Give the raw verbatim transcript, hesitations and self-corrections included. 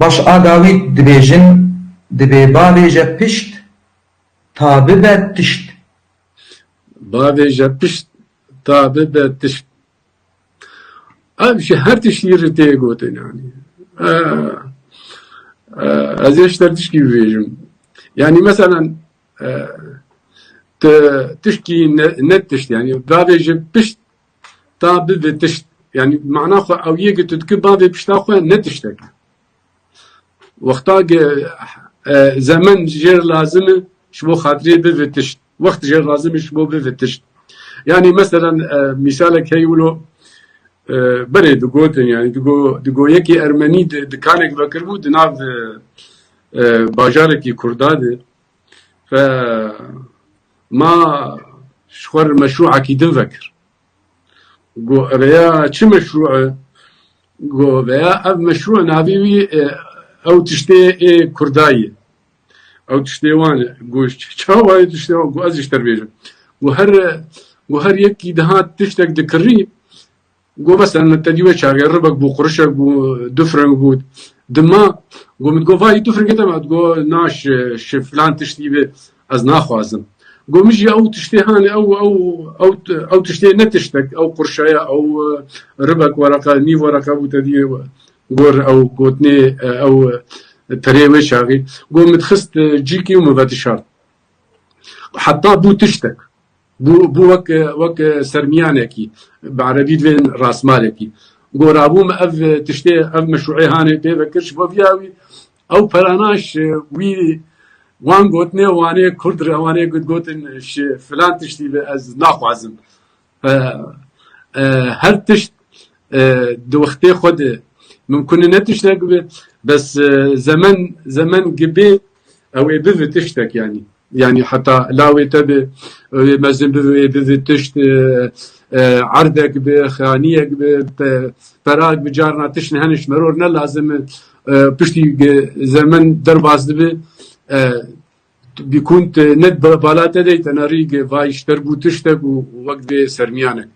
Baş a dawî dibêjin, dibê bavêje pişt ta bibe tişt. Bavêje pişt ta bibe tişt. Ev ji her tiştî re tê gotin yani. E, e, ez ê ji te tişkî bibêjim. Yani meselen e, tu tişkî ne, ne tişt yani bavêje pişt ta bibe tişt. Yani mana xwe ew yê ki tu dikî bavê pişta xwe ne tiştek. Wexta ki e, zemen jêr lazim e ji bo xatirê bibe tişt. Wext jêr lazim e ji bo bibe tişt. Yani meselen e, misalek hey wilo e, berê digotin yani digo, digo yekî ermenî di, dikanek vekiribû di nav e, e, bajarekî kurda de. Fe ma ji xwe re meşrûekî din vekir. Got, "Ev ya çi meşrû e?" Got, "Veya ev meşrû navê wî e, ew tiştê ê Kurda ye. Ew tiştê wan e." Got, "Çawa ye tiştê wan?" Got, "Ez ji te re bêjim." Got, "Her, got, her yekî dihat tiştek dikirî, Got, "Mesela min te dî wê çaxê ribek bû, qurişek bû, dufring bû." Dima, got, "Min got, vayî dufringê te me?" Got, "Na, şi, şi filan tiştî be, ez naxwazim." Got, "Min jî ew tiştê hanê, ew, ew, ew, ew tiştê ne tiştek, ew qurşaya, ew e, ribek wereqa, nîv wereqa bû te dî gor ew gotinê, e, ew e, perê wê çaxî." Got, "Min dixist e, cîkî û min vedişart." Heta bû tiştek. Bû, bû wek, wek sermiyanekî, bi erebî divên rasmalekî. Got, "Rabûm ev tiştê, ev meşrûê hanê pê vekir, ji bo viya wî ew perana ji wî wan gotinê wanê kurd re, wanê got, gotin ji filan tiştî ve ez naxwazim." E, e, her tişt e, di wextê xwe de mimkun e ne tiştek be, bes e, zemen, zemen gibi ew ê bibe tiştek yani. Yani heta lawê te be, ew ê mezin bibe, ê bibe tişt, e, e, erdek be, xaniyek be, pe, perak be, carna tişt ne hene ji meror ne lazim e, e, piştî ge- zemen derbas dibe, e, bîkûn te ne ba- bala te dey, te nerî ge vay ji te re bû tiştek û wek vê sermiyanek.